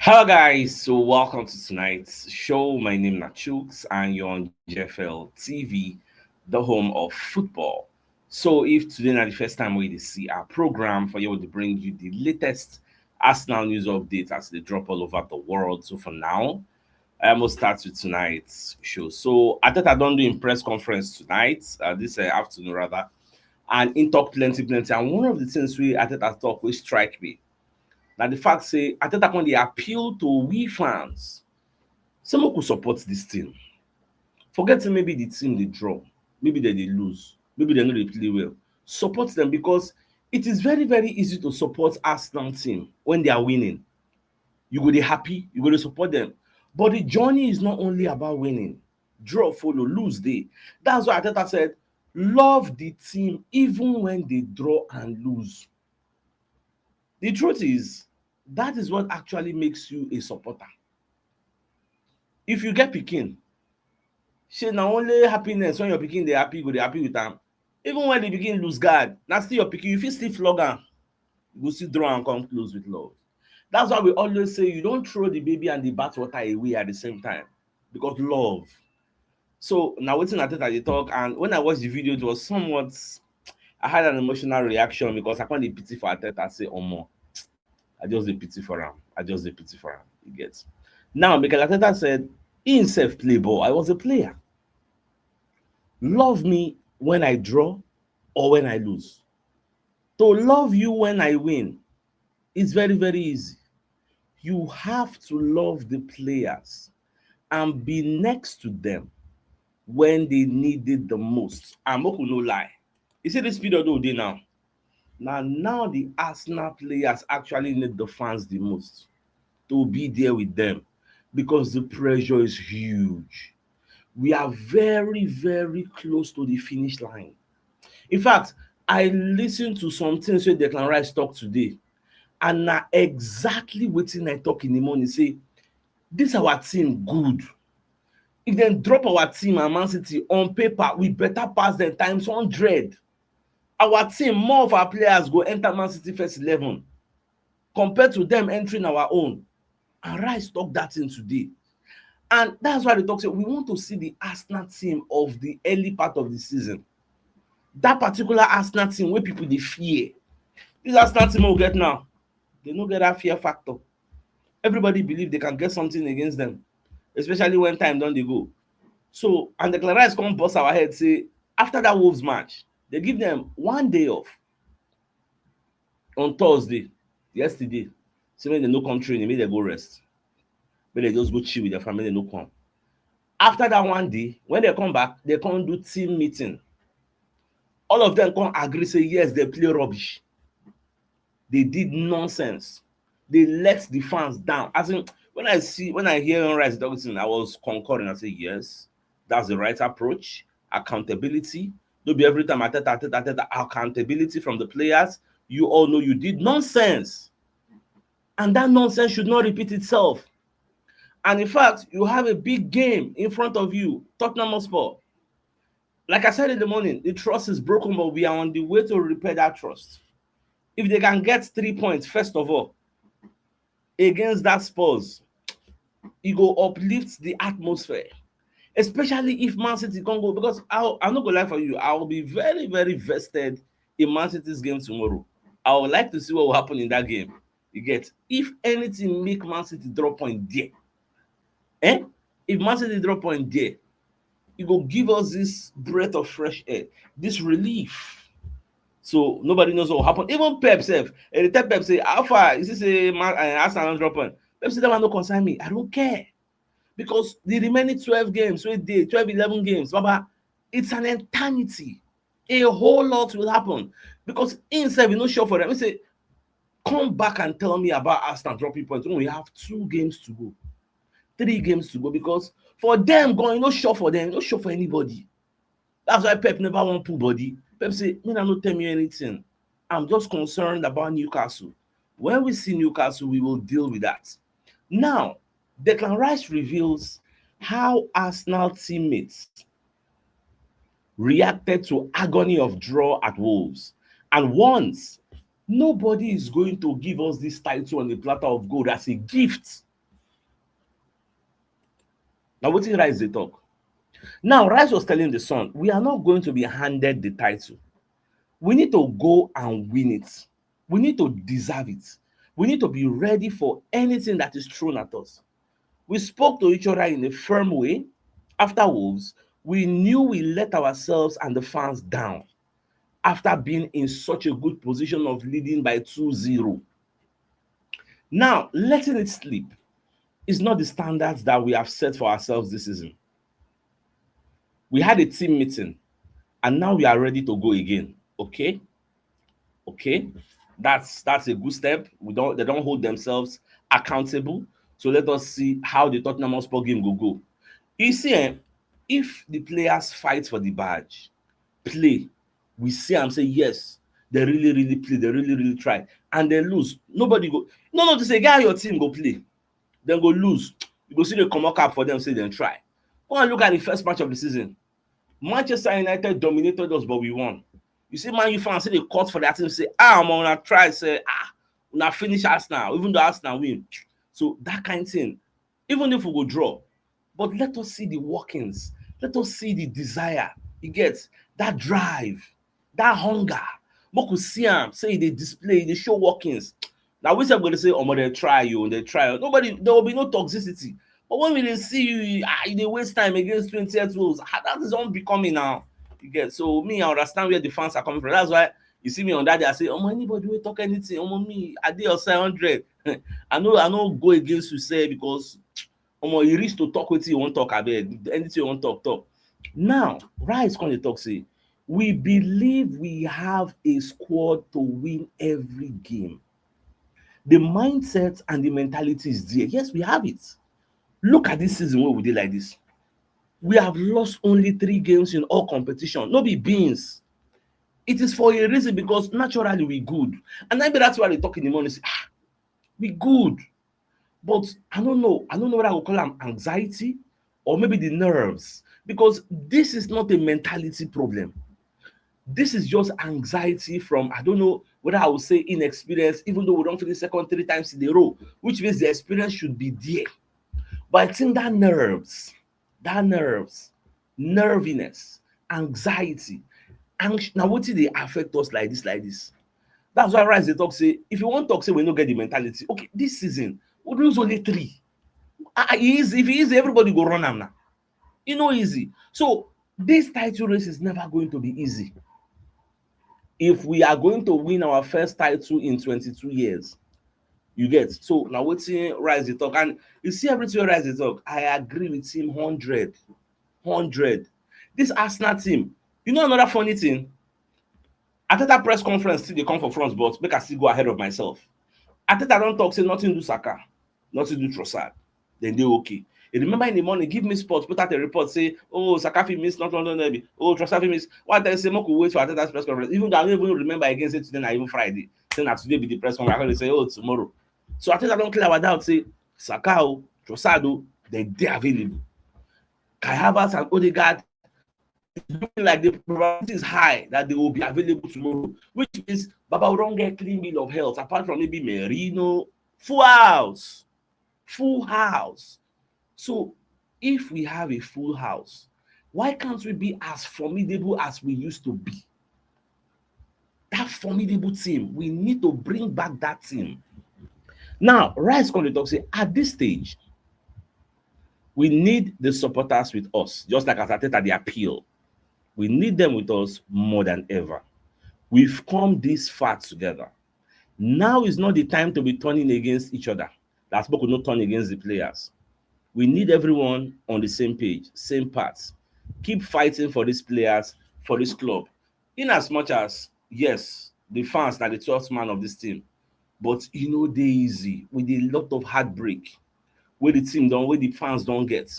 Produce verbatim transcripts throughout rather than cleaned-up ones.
Hello, guys. So, welcome to tonight's show. My name is Nachooks, and you're on G F L T V, the home of football. So, if today is the first time we see our program, for you to bring you the latest Arsenal news updates as they drop all over the world. So, for now, I must start with tonight's show. So, Arteta don't do in press conference tonight, uh, this uh, afternoon rather, and in talk plenty, plenty. And one of the things we Arteta talk will strike me now the fact say Arteta come dey appeal to we fans say make we support this team. Forgetting maybe the team they draw, maybe they they lose, maybe they know they play well. Support them because it is very, very easy to support Arsenal team when they are winning. You go they happy, you go to support them. But the journey is not only about winning. Draw, follow, lose day. That's why Arteta said, love the team even when they draw and lose. The truth is, that is what actually makes you a supporter. If you get pikin, shey na only happiness when your pikin dey happy, you go dey happy with am. Even when the pikin lose guard, na still your pikin, you fit still flog am. You go still draw and come close with love. That's why we always say you don't throw the baby and the bath water away at the same time because love. So now waiting at it at the talk, and when I watched the video, it was somewhat I had an emotional reaction because I can't pity for Arteta. I say, Omo, I just a pity for him. I just a pity for him. You get. Now, Mikel Arteta said, he himself play ball. I was a player. Love me when I draw or when I lose. To love you when I win is very, very easy. You have to love the players and be next to them when they need it the most. And make we no lie. You see this period all day now. Now, now the Arsenal players actually need the fans the most to be there with them because the pressure is huge. We are very, very close to the finish line. In fact, I listened to some things wey Declan Rice talk today, and na exactly wetin I talk in the morning. Say, this our team good. If dem drop our team and Man City on paper, we better pass them times hundred. Our team, more of our players go enter Man City first eleven compared to them entering our own. And Rice talk that thing today. And that's why they talk say we want to see the Arsenal team of the early part of the season. That particular Arsenal team wey people dey fear. This Arsenal team wey we get now, they no get that fear factor. Everybody believe they can get something against them, especially when time don dey go. So, and Declan Rice come burst our head say after that Wolves match, they give them one day off on Thursday, yesterday. Say make dem no come training, make dem go rest. Make dem just go chill with their family, dem no come. After that one day, when they come back, they come do team meeting. All of them come agree say yes, they play rubbish. They did nonsense. They let the fans down. As in, when I see, when I hear Rice talking, I was concurring. I say, yes, that's the right approach. Accountability. No be every time Arteta, Arteta, Arteta, accountability from the players. You all know you did nonsense. And that nonsense should not repeat itself. And in fact, you have a big game in front of you, Tottenham Hotspur. Like I said in the morning, the trust is broken, but we are on the way to repair that trust. If they can get three points, first of all, against that Spurs, it go uplift the atmosphere, especially if Man City can go. Because I, I'm not gonna lie for you, I will be very, very vested in Man City's game tomorrow. I would like to see what will happen in that game. You get, if anything make Man City drop point there, eh? If Man City drop point there, it go give us this breath of fresh air, this relief. So nobody knows what will happen. Even Pep sef, eh, they tell Pep say, how far? You see say Man, uh, Arsenal don drop point. Pep say, that one no concern me. I don't care. Because the remaining twelve games, wey dey, twelve, eleven games, Baba, it's an eternity. A whole lot will happen. Because himself, you no sure for them. He say, come back and tell me about Arsenal dropping points when we have two games to go, three games to go. Because for them, going, no sure for them, no sure for anybody. That's why Pep never want pull body. Pep say, me, I no tell me anything. I'm just concerned about Newcastle. When we see Newcastle, we will deal with that. Now, Declan Rice reveals how Arsenal teammates reacted to agony of draw at Wolves and warns nobody is going to give us this title on a platter of gold as a gift. Now, what did Rice they talk? Now, Rice was telling the son, we are not going to be handed the title. We need to go and win it. We need to deserve it. We need to be ready for anything that is thrown at us. We spoke to each other in a firm way. After Wolves, we knew we let ourselves and the fans down after being in such a good position of leading by two zero. Now, letting it slip is not the standards that we have set for ourselves this season. We had a team meeting, and now we are ready to go again. Okay? Okay? That's that's a good step. We don't they don't hold themselves accountable. So let us see how the Tottenham Hotspur game will go. You see, eh, if the players fight for the badge, play, we see and say, yes, they really, really play, they really, really try, and they lose. Nobody go, no, no, to say, guy, your team go play, then go lose. You go see the come up for them, say, then try. Go and look at the first match of the season. Manchester United dominated us, but we won. You see, Man U fans say they cut for that team, say, ah, I'm gonna try, say, ah, gonna finish Arsenal, even though Arsenal win. So that kind of thing, even if we go draw, but let us see the workings, let us see the desire. You get that drive, that hunger. Make we see am, say they display, they show workings. Now we are going to say, oh, they try you, they try. Nobody, there will be no toxicity. But when we dey see you, you, ah, you dey waste time against twenty-eight rules. Ah, that is unbecoming now. You get, so me, I understand where the fans are coming from. That's why you see me on that day, I say, oh, anybody will talk anything. Oh, me, I did your side hundred. I know, I know, go against you, say, because, oh, you reach to talk with you won't talk. I bet anything you won't talk, talk. Now, Rice come dey talk, say, we believe we have a squad to win every game. The mindset and the mentality is there. Yes, we have it. Look at this season where we did like this. We have lost only three games in all competition. No be beans. It is for a reason, because naturally we good. And maybe that's why they talk in the morning, say, ah, we good. But I don't know. I don't know what I would call them, anxiety or maybe the nerves, because this is not a mentality problem. This is just anxiety from, I don't know whether I would say inexperience, even though we don't finish second three times in a row, which means the experience should be there. But I think that nerves, that nerves, nerviness, anxiety, anx- now what did they affect us like this, like this? That's why Rice they talk, say, if you want talk, say we no get the mentality. Okay, this season, we lose only three. Ah, ah, e easy. If e easy, everybody go run am now. E no easy. So this title race is never going to be easy. If we are going to win our first title in twenty-two years, you get. So now wetin Rice dey talk, and you see everything Rice dey talk, I agree with him hundred, hundred. This Arsenal team, you know another funny thing? Arteta press conference still dey come for front, but make I still go ahead of myself. Arteta don talk say nothing do Saka, nothing do Trossard. Then they okay. You remember in the morning, give me sports, put out a report, say, oh, Saka fit miss North London derby. Oh, Trossard fit miss. What I say, make we wait for Arteta's press conference. Even though I don't even remember again, say today na even Friday. Say na today be the press conference. I go dey say, oh, tomorrow. So Arteta don clear our doubt, say, Saka o, Trossard o, then they available. Kai Havertz and Odegaard, it's looking like the probability is high that they will be available tomorrow, which means Baba will don get clean bill of health, apart from maybe Merino. Full house. Full house. So if we have a full house, why can't we be as formidable as we used to be? That formidable team, we need to bring back that team. Now, Rice come dey talk say, at this stage, we need the supporters with us, just like as Arteta dey appeal. We need them with us more than ever. We've come this far together. Now is not the time to be turning against each other. That's why we no turn against the players. We need everyone on the same page, same path. Keep fighting for these players, for this club. In as much as, yes, the fans na the twelfth man of this team, but e no dey easy with a lot of heartbreak wey the team don, wey the fans don get.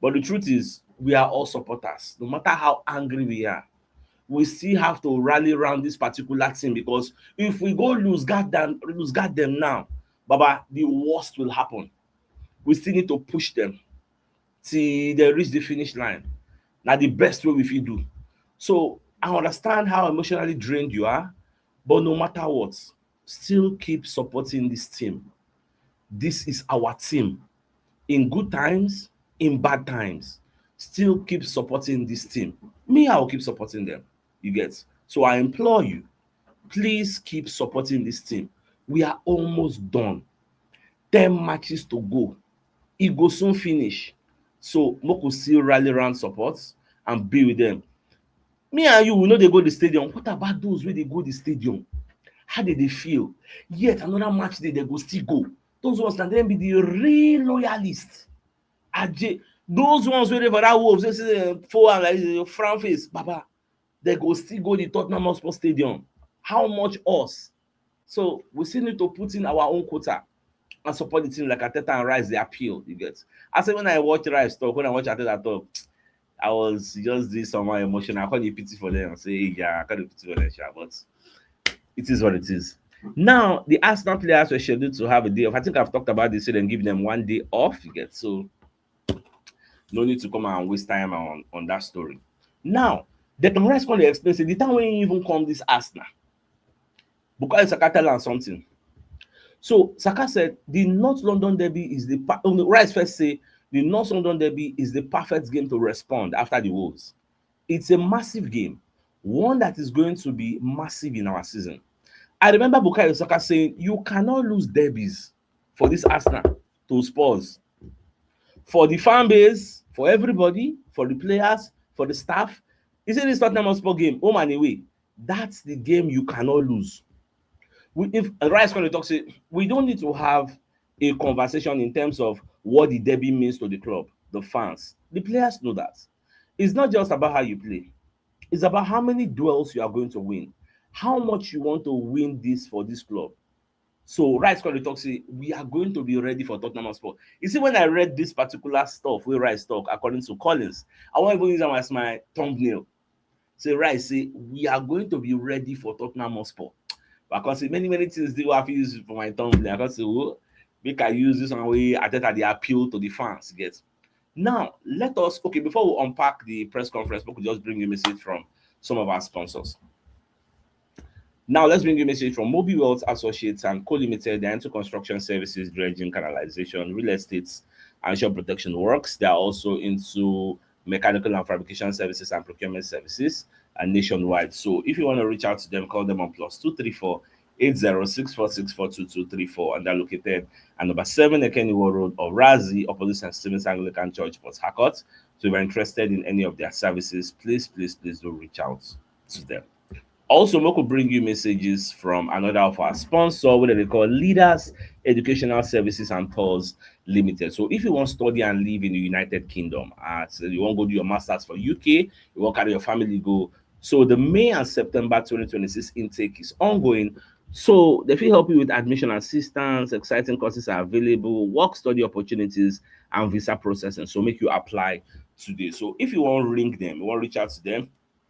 But the truth is, we are all supporters. No matter how angry we are, we still have to rally around this particular team, because if we go lose guard them, lose guard them now, Baba, the worst will happen. We still need to push them till they reach the finish line. Na the best way we fit do. So I understand how emotionally drained you are, but no matter what, still keep supporting this team. This is our team. In good times, in bad times, still keep supporting this team. Me, I will keep supporting them. You get? So I implore you, please keep supporting this team. We are almost done. Ten matches to go. E go soon finish. So make we still rally round support and be with them. Me and you, we no dey go the stadium. What about those wey dey go the stadium? How dey dey feel? Yet another match day, they go still go. Those ones na dem be the real loyalists. Aje, those ones wey dey for that Wolves, wey say, eh, four and like, eh, front face, Baba, they go still go the Tottenham Hotspur Stadium. How much us? So we still need to put in our own quota and support the team like Arteta and Rice dey appeal, you get? I say when I watch Rice talk, when I watch Arteta talk, I was just this somehow emotional. I call you pity for them. I say, yeah, I call you pity for them, sha, but it is what it is. Now, the Arsenal players were scheduled to have a day off. I think I've talked about this, so then give them one day off, you get? So no need to come and waste time on, on that story. Now, Declan Rice come dey explain say the time when he even come this Arsenal, Bukayo Saka tell am something. So Saka said the North London derby is the pa-, oh, no, Rice first say the North London derby is the perfect game to respond after the Wolves. It's a massive game, one that is going to be massive in our season. I remember Bukayo Saka saying you cannot lose derbies for this Arsenal to Spurs. For the fan base, for everybody, for the players, for the staff, he said this Tottenham Hotspur game, home and away, that's the game you cannot lose. We, if Rice come dey talk say we don't need to have a conversation in terms of what the derby means to the club, the fans. The players know that. It's not just about how you play. It's about how many duels you are going to win, how much you want to win this for this club. So Rice come dey talk say we are going to be ready for Tottenham Hotspur. You see, when I read this particular stuff wey Rice talk, according to Collins, I wan even use am as my thumbnail. Say Rice say we are going to be ready for Tottenham Hotspur. But I come say many, many things dey wey I fit use for my thumbnail. I come say, oh, make I use this one wey Arteta dey appeal to the fans, you get? Now, let us, okay, before we unpack the press conference, we could just bring you message from some of our sponsors. Now, let's bring you a message from Mobi Wealth Associates and Co Limited. They're into construction services, dredging, canalization, real estate, and shore protection works. They are also into mechanical and fabrication services and procurement services and nationwide. So if you want to reach out to them, call them on plus two three four eight zero six four six four two two three four, and they're located at number seven Ekeniwo Road, Orazi, opposite Saint Stephen's Anglican Church, Port Harcourt. So if you're interested in any of their services, please, please, please do reach out to them. Also, make we bring you messages from another of our sponsor, wey dem dey call Leaders Educational Services and Tours Limited. So if you wan study and live in the United Kingdom, as you wan go do your masters for U K, you wan carry your family go. So the May and September twenty twenty-six intake is ongoing. So they fit help you with admission assistance, exciting courses are available, work study opportunities, and visa processing. So make you apply today. So if you wan ring them, you wan reach out to them,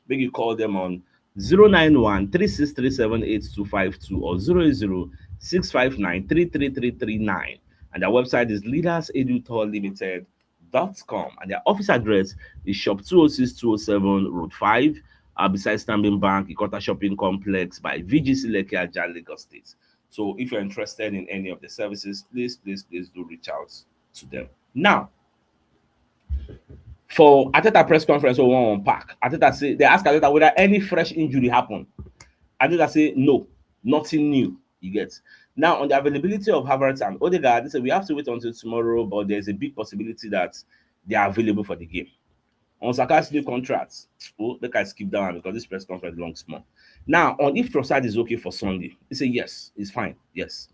make you call them on zero nine one three six three seven eight two five two or zero eight zero six five nine three three three three nine. And their website is leaders edu tour limited dot com. And their office address is shop two oh six two oh seven Road five, uh, beside Stanbic Bank, Ikota Shopping Complex by V G C Lekki Ajah, Lagos State. So if you're interested in any of the services, please, please, please do reach out to them. Now, for Arteta press conference wey we wan unpack, Arteta say, they ask Arteta whether any fresh injury happen. Arteta say no, nothing new, you get. Now, on the availability of Havertz and Odegaard, they say we have to wait until tomorrow, but there's a big possibility that they are available for the game. On Saka's new contract, oh, make I skip that one because this press conference long small. Now, on if Trossard is okay for Sunday, he say yes, it's fine, yes.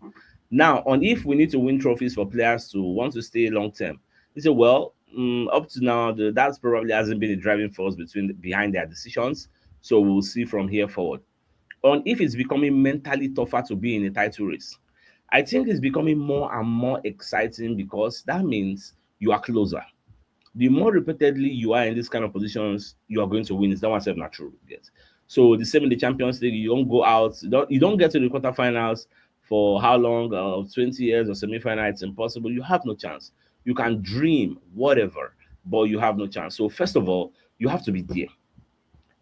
Now, on if we need to win trophies for players to want to stay long term, he said, well, mm, up to now, the, that's probably hasn't been a driving force between, behind their decisions. So we'll see from here forward. On if it's becoming mentally tougher to be in a title race, I think it's becoming more and more exciting because that means you are closer. The more repeatedly you are in these kind of positions, you are going to win. Is that one sef na true? Yes. So the same in the Champions League, you don't go out, you don't, you don't get to the quarterfinals for how long? Uh, twenty years or semi-final, it's impossible. You have no chance. You can dream, whatever, but you have no chance. So first of all, you have to be there.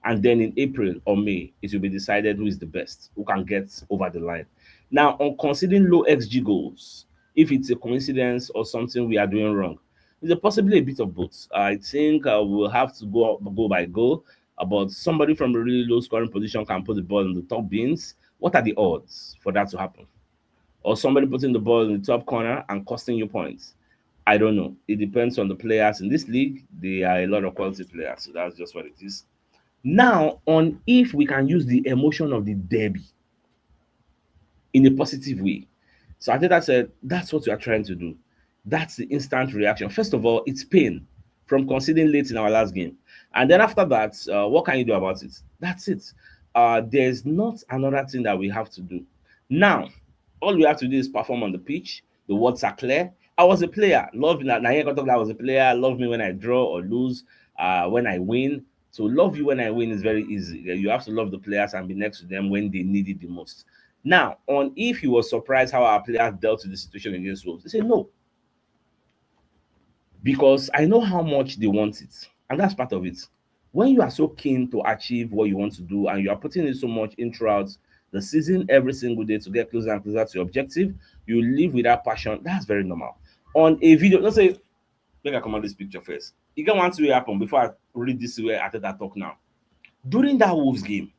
And then in April or May, it will be decided who is the best, who can get over the line. Now, on considering low X G goals, if it's a coincidence or something we are doing wrong, It's a possibly a bit of both. I think uh, we'll have to go go by goal, uh, but somebody from a really low scoring position can put the ball in the top bins. What are the odds for that to happen? Or somebody putting the ball in the top corner and costing you points? I don't know. It depends on the players in this league. They are a lot of quality players, so that's just what it is. Now, on if we can use the emotion of the derby in a positive way. So Arteta said, "That's what we are trying to do." That's the instant reaction. First of all, it's pain from conceding late in our last game. And then after that, uh, what can you do about it? That's it. Uh, there's not another thing that we have to do. Now, all we have to do is perform on the pitch. The words are clear. I was a player. Love na na here I talk that I was a player. Love me when I draw or lose. Uh, when I win. So love you when I win is very easy. You have to love the players and be next to them when they need it the most. Now, on if he was surprised how our players dealt with the situation against Wolves, he said no. Because I know how much they want it. And that's part of it. When you are so keen to achieve what you want to do and you are putting in so much in throughout the season every single day to get closer and closer to your objective, you live with that passion. That's very normal. On a video, let's say, make I come out this picture first. You get one thing wey happen before I read this way Arteta talk now. During that Wolves game,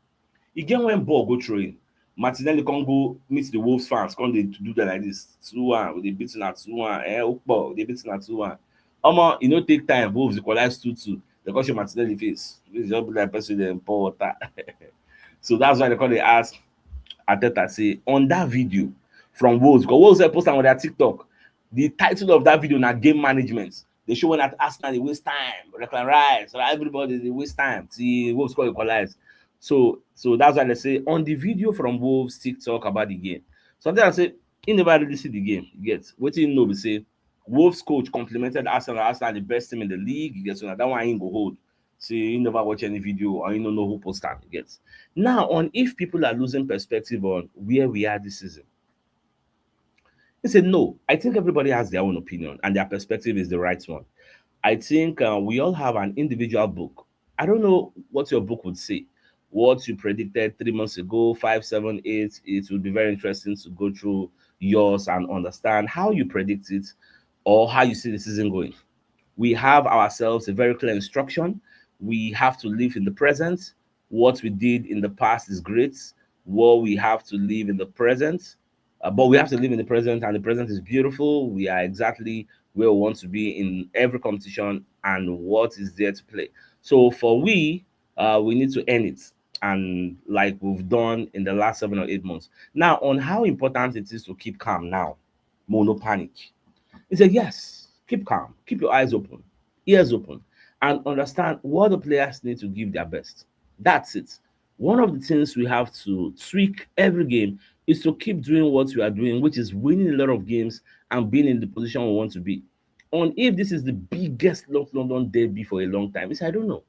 e get when ball go throw in. Martinelli come go meet the Wolves fans, come dey do that like this. Two one, we dey beat una two one. Eh, Ukpo, we dey beat una two one. Omo, e no take time, Wolves equalize two two. They come show Martinelli face. This just be like person dey pour water. So that's why they come dey ask Arteta say on that video from Wolves, because Wolves sef post am on their TikTok. The title of that video na game management. They show when at Arsenal dey waste time, Declan Rice, so everybody dey waste time. See Wolves score equalize. So so that's why they say on the video from Wolves TikTok about the game. Something I say he never really see the game. You get wetin he know be say Wolves coach complimented Arsenal. Arsenal the best team in the league. You get so na that one he go hold. Say he never watch any video or he no know who post am. You get now on if people are losing perspective on where we are this season. He said, "No, I think everybody has their own opinion and their perspective is the right one. I think uh, we all have an individual book. I don't know what your book would say, what you predicted three months ago, five, seven, eight. It would be very interesting to go through yours and understand how you predict it or how you see the season going. We have ourselves a very clear instruction. We have to live in the present. What we did in the past is great. What we have to live in the present, uh, but we have to live in the present, and the present is beautiful. We are exactly where we want to be in every competition and what is there to play. So for we, uh, we need to earn it, and like we've done in the last seven or eight months. Now, on how important it is to keep calm now, mo no panic. He said, "Yes, keep calm, keep your eyes open, ears open, and understand what the players need to give their best. That's it." One of the things we have to tweak every game is to keep doing what we are doing, which is winning a lot of games and being in the position we want to be. On if this is the biggest North London derby for a long time, it's, I don't know.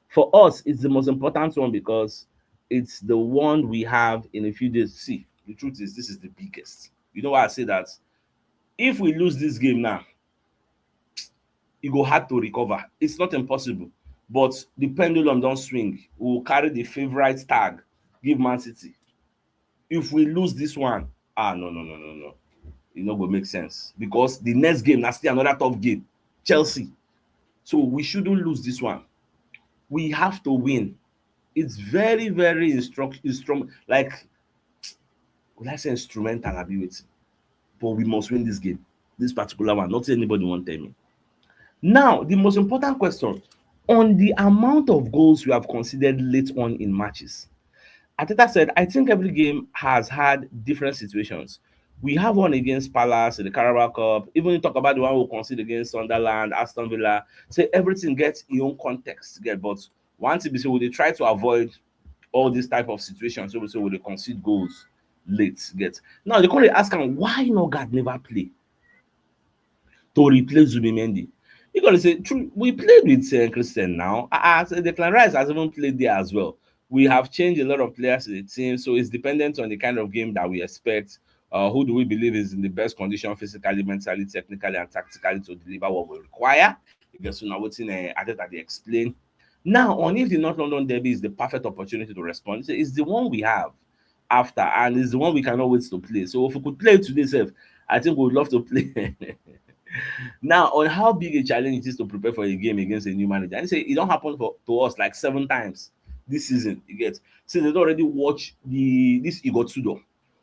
For us, it's the most important one because it's the one we have in a few days. See, the truth is, this is the biggest. You know why I say that? If we lose this game now, e go hard to recover. It's not impossible, but the pendulum don swing. We will carry the favourite tag give Man City. If we lose this one, ah, no, no, no, no, no. E no go make sense because the next game na still another tough game, Chelsea. So we shouldn't lose this one. We have to win. It's very, very instruct instrument like, would I say instrumental abi wetin? But we must win this game, this particular one. Not anybody wan tell me. Now, the most important question, on the amount of goals we have conceded late on in matches. Arteta said, "I think every game has had different situations. We have one against Palace in the Carabao Cup. Even you talk about the one we concede against Sunderland, Aston Villa. Say everything gets in own context, get, but one thing be say we dey try to avoid all this type of situations wey be say we dey concede goals late, get." Now they come dey ask am why Norgard never play to replace Zubimendi. You gonna say, "True, we played with uh, Christian now. Uh, as uh, Declan Rice has even played there as well. We have changed a lot of players in the team, so it's dependent on the kind of game that we expect. Uh, who do we believe is in the best condition physically, mentally, technically, and tactically to deliver what we require?" You get so now wetin uh, Arteta dey explain. Now, on if the North London derby is the perfect opportunity to respond, it's the one we have after, and it's the one we cannot wait to play. So if we could play today, sef, I think we would love to play. Now, on how big a challenge it is to prepare for a game against a new manager, and say it don't happen for to us like seven times this season. You get, so they don't already watch the this Igor Tudor,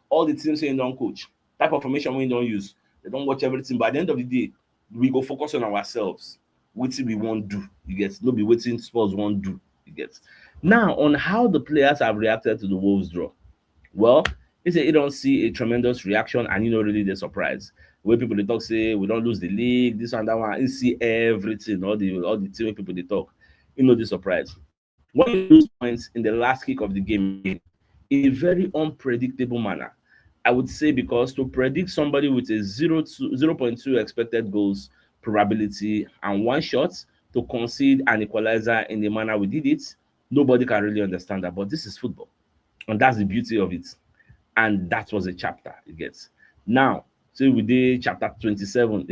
all the teams saying don't coach, type of formation we don't use. They don't watch everything. But at the end of the day, we go focus on ourselves. What we won't do, you get, no be waiting Spurs won't do, you get. Now, on how the players have reacted to the Wolves draw, well, he said he don't see a tremendous reaction and you know really the surprise. Where people they talk say we don't lose the league, this and that one. You see everything, all the all the team people they talk. You know the surprise. When you lose points in the last kick of the game, a very unpredictable manner. I would say because to predict somebody with a zero to zero point two expected goals probability and one shot to concede an equalizer in the manner we did it, nobody can really understand that. But this is football, and that's the beauty of it. And that was a chapter it gets. Now, so we did chapter twenty-seven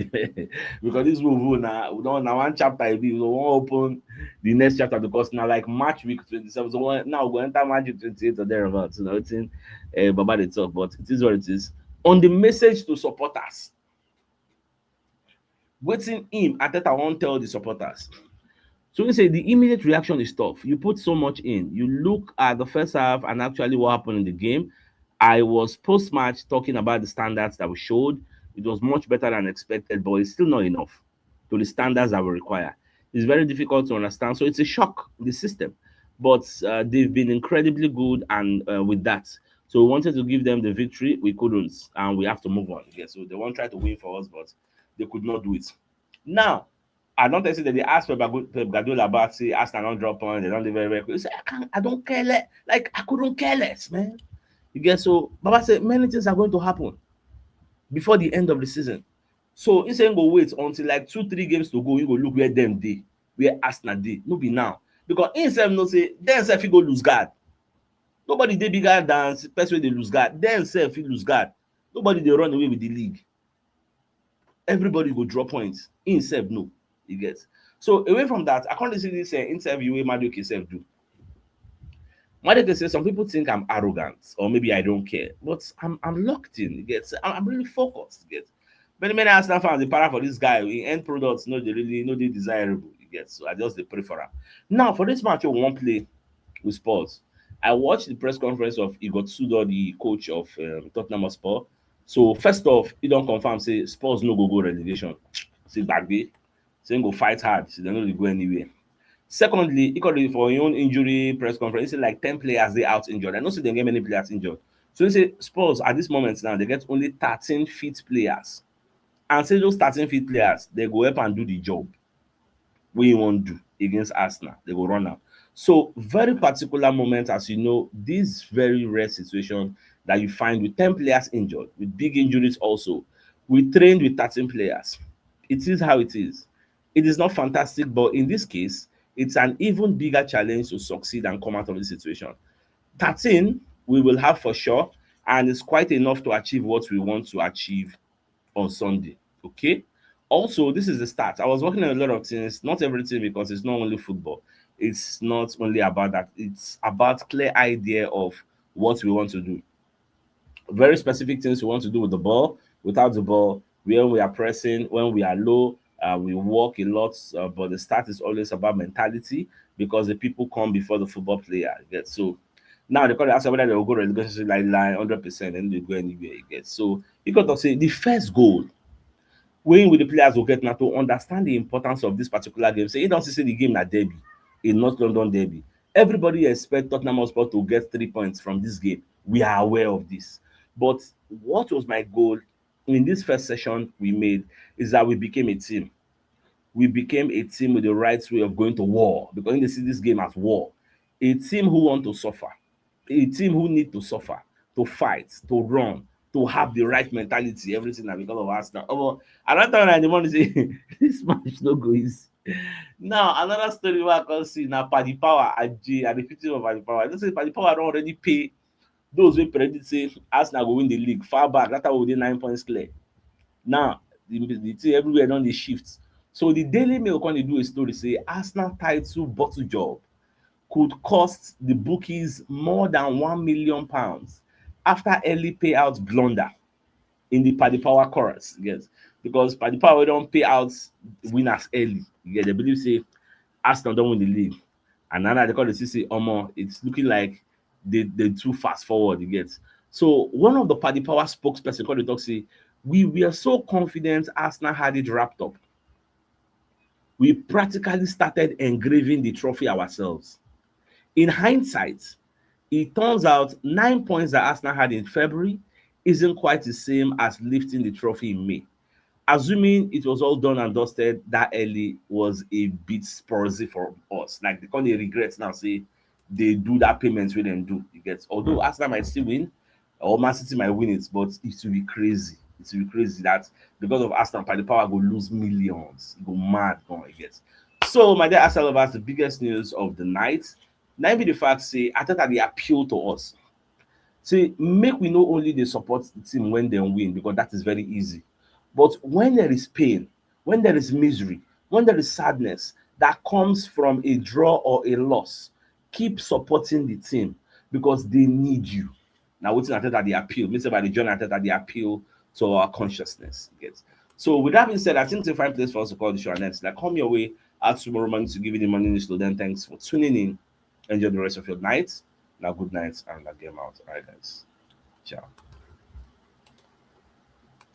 because this move now we don't now one chapter e be we don't open the next chapter because now like March week twenty-seven. So one, now we go enter March week twenty-eight or thereabouts. You know, it's in uh, Baba the talk, but it is what it is. On the message to supporters, waiting him Arteta won't tell the supporters. So he said the immediate reaction is tough. You put so much in. You look at the first half and actually what happened in the game. I was post-match talking about the standards that we showed. It was much better than expected, but it's still not enough to the standards that we require. It's very difficult to understand. So it's a shock in the system. But uh, they've been incredibly good and uh, with that. So we wanted to give them the victory. We couldn't, and we have to move on. Yeah, so they won't try to win for us, but they could not do it. Now, I don't think that they asked Pep Guardiola about say Arsenal don't drop points, they don't do very well. You say I can't, I don't care less. Like I couldn't care less, man. You get so Baba said many things are going to happen before the end of the season. So he saying go wait until like two, three games to go. You go look where them dey, where Arsenal dey. No be now because himself no say then self he go lose guard. Nobody dey bigger than person wey dey lose guard. Then self he lose guard. Nobody dey run away with the league. Everybody go drop points. Himself no. You get. So away from that, I can't see this uh, interview where Madueke self do. Madueke says some people think I'm arrogant or maybe I don't care, but I'm I'm locked in. You get. I'm, I'm really focused. You get. Many many Arsenal fans they para for this guy. In end products, no, they really no they desirable. You get. So I just they pray for him. Now for this match, we won't play with Spurs. I watched the press conference of Igor Tudor, the coach of um, Tottenham Hotspur. So first off, he don't confirm say Spurs no go go relegation. Say Bagby, say go fight hard. So they no dey go anywhere. Secondly, he got for your own injury press conference. He said like ten players they out injured. I don't see them get many players injured. So he said Spurs at this moment now they get only thirteen fit players, and say those thirteen fit players they go help and do the job. What you want to do against Arsenal? They go run out. So very particular moment, as you know, this very rare situation that you find with ten players injured, with big injuries also. We trained with thirteen players. It is how it is. It is not fantastic, but in this case, it's an even bigger challenge to succeed and come out of this situation. Thirteen, we will have for sure, and it's quite enough to achieve what we want to achieve on Sunday. Okay. Also, this is the start. I was working on a lot of things, not everything, because it's not only football. It's not only about that. It's about clear idea of what we want to do. Very specific things we want to do with the ball, without the ball, when we are pressing, when we are low, uh, we work a lot, uh, but the start is always about mentality because the people come before the football player. Get so now they call the answer whether they will go relegation like line hundred percent and they go anywhere. You get so you got to say the first goal when with the players will get now to understand the importance of this particular game. Say you don't see the game na derby, in North London derby. Everybody expect Tottenham Hotspur to get three points from this game. We are aware of this. But what was my goal in this first session we made is that we became a team. We became a team with the right way of going to war because they see this game as war. A team who want to suffer, a team who need to suffer, to fight, to run, to have the right mentality, everything that because of Arsenal. Oh, around time in the morning say this match no go easy. Now another story we I can see now Paddy Power and J and the picture of Paddy Power. I don't say Paddy Power don't already pay those wey predict say Arsenal go win the league far back. That time we dey nine points clear. Now the, the thing everywhere don dey shift. So the Daily Mail come dey do a story say Arsenal title bottle job could cost the bookies more than one million pounds after early payout blunder in the Paddy Power chorus. Yes. because Paddy Power don pay out winners early. Yeah, they believe say Arsenal don win the league. And now they call the C C Omo, it's looking like they, they too fast forward, you get. So one of the Paddy Power spokesperson called the talk say, we were so confident Arsenal had it wrapped up. We practically started engraving the trophy ourselves. In hindsight, it turns out nine points that Arsenal had in February isn't quite the same as lifting the trophy in May. Assuming it was all done and dusted that early was a bit Spursy for us. Like, they can't regret now, say they do that payment with them do. You get, although Arsenal might still win, or Man City might win it, but it will be crazy. It will be crazy that because of Arsenal, Paddy Power go lose millions. It go mad, go, you get. So, my dear Arsenal lovers, the biggest news of the night, now be the fact say Arteta dey appeal to us. Say, make we no only dey support the team when they win, because that is very easy. But when there is pain, when there is misery, when there is sadness that comes from a draw or a loss, keep supporting the team because they need you. Now, wetin Arteta dey appeal, me say by the journey Arteta dey appeal to our consciousness. Yes. So with that being said, I think it's a fine place for us to call the show an end. Like, come your way out tomorrow morning to give you the morning news. Then thanks for tuning in. Enjoy the rest of your night. Now, good night and a game out. All right, guys. Ciao.